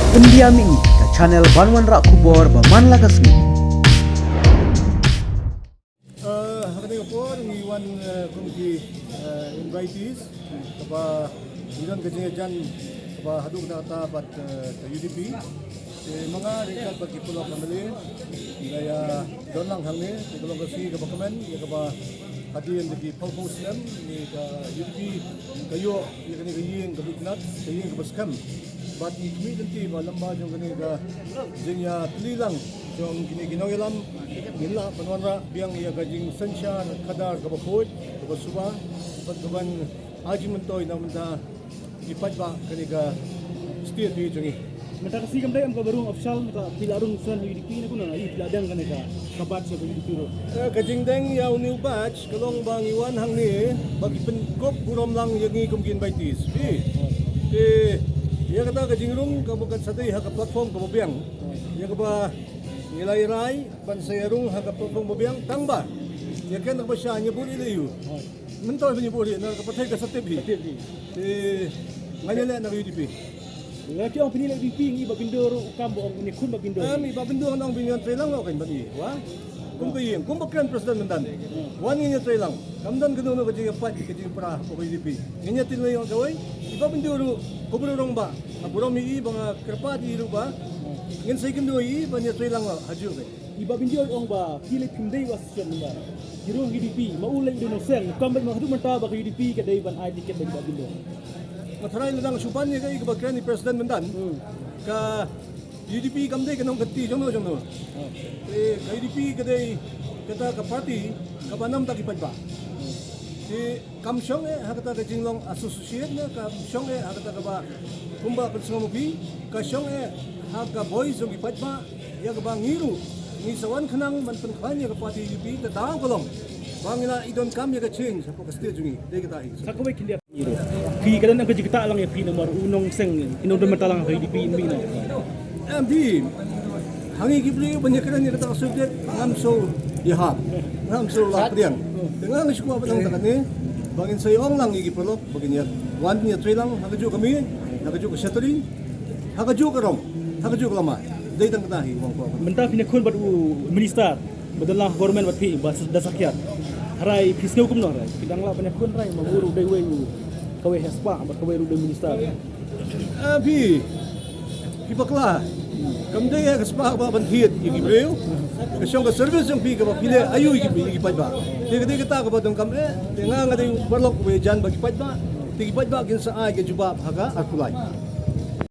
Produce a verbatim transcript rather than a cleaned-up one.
India Mini, ka channel ban wanrah khubor ba man la ka sngi. Uh, ha kane ka por ngi wan uh, kum ki uh, invitees kaba ngi don ka jingïajan kaba haduh na kata bad uh, ka U D P. Te ma nga ryngkat bad ki paralok M L A nga ïa don lang hangne, te ka long ka sngi kaba kmen ïa kaba hadien da ki phew phew snem ngi ka U D P ka ïoh ïa kane ka ïing kaba itynnad, ka ïing kaba skhem. Bad ngi khmih lynti ba lyngba jong kane ka jingïatylli lang jong kine ki nongïalam ngin lah ban wanrah biang ïa ka jingsynshar khadar kaba khuid, kaba suba bad kaban ai jingmyntoi na bynta ki paidbah kane ka state hi jong ngi. Mynta ka sngi kam dei em kaba rung official, mynta phi la rung shen ha U D P ne kumno, i phi la dang kane ka, ka badge ka U D P ruh. Eh, ka jingdeng ïa u new badge ka long ba ngi wan hangne ba ki pynkup burom lang ïa ngi kum ki invitees. Phi. Te ïa kata ka jingrung kaba kan sa dei ha ka platform kaba biang. Ïa kaba ngi la ïa rai ban sa ïa rung ha ka platform ba biang tang ba ïa kane kaba sha ngi bud ïa u. Mynta ba ngi bud ïa na ka pyrthei ka sa tip hi. Sa tip hi. Te nga ïa leh na ka U D P. Lada ki ong phin ïa leh U D P ngi Bah Bindo ruh u kam ba ong, ngi khun Bah Bindo. Em, i Bah Bindo nang ba ngi ïa trei lang lo kan ba ngi. Wa? Kum ka ïing, kum ba kren President mynta. Wan ngin ïa trei lang. Kam don kano kano ka jingïapait ka jingpra ha ka U D P. Ngin ïa trei lang kawei. I Bah Bindo ruh, ko bru rong ba. Nga burom ïa i ba nga kyrpad ïa i ruh ba. Ngin sa ïakynduh ïa i ban ïa trei lang lo. Hajuh ka. I Bah Bindo ong ba phi leh phim dei u associate member. Ki rung U D P, ma u leh u dei nongseng, kam bad ma haduh mynta ba ka U D P ka dei ban ai ticket bad i Bah Bindo. Nga tharai lada nga shu ban ïa ka, ïa kaba kren i President mynta. Hmm. Ka U D P kam dei ka nongkynti jong no jong no. Hmm. Eh, ka U D P ka dei kata ka party kaba nam da ki paidbah. Hmm. Te kam shong eh ha kata ka jinglong association ne, kam shong eh ha kata kaba kumba pynsngew ma phi, ka shong eh ha ka voice jong ki paidbah, ïa kaba ngi ruh ngi sa wan khnang ban pynkhlaiñ ïa ka party U D P, ka daw ka long ba ngi la i donkam ïa ka change hapoh ka state jong ngi. Dei kata hi. Sa kawei khyndiat. Phi ka don ka jingktah lang ïa phi namar u nongseng, i nongdon bynta lang ha U D P in mih na. Em phi, ha ngi ki briew ban ïakren ïa kata ka subject ngam sngewthuh ïa ha. Ngam sngewthuh la pdiang. Te nga nga shu kwah ba nang ta kane ba ngin sa ïa ong lang ïa ki paralok ba ngin ïa wan ïa trei lang ha kajuh ka miej, ha kajuh ka shatri, ha kajuh ka rong, ha kajuh ka lama. Dei tang kata hi wan kwah. Mynta phi ïakhun bad u minister ba don lang ha government bad phi ba da sakhiat. Hynrei phi sngew kumno hynrei? Phi dang lah ban ïakhun hynrei ma u ruh dei uwei u kawei ha spah bad kawei ruh dei minister. Ah, phi, phi bakla. Kam dei ha ka spah ba ban thied ïa ki briew. Ka shong ka service jong phi kaba phi leh aïu ïa ki, ïa ki paidbah. Te ka dei kata kaba donkam eh. Te nga nga dei u paralok uba ïajan bad ki paidbah. Te ki paidbah kin sa ai ka jubab ha ka arphew lai.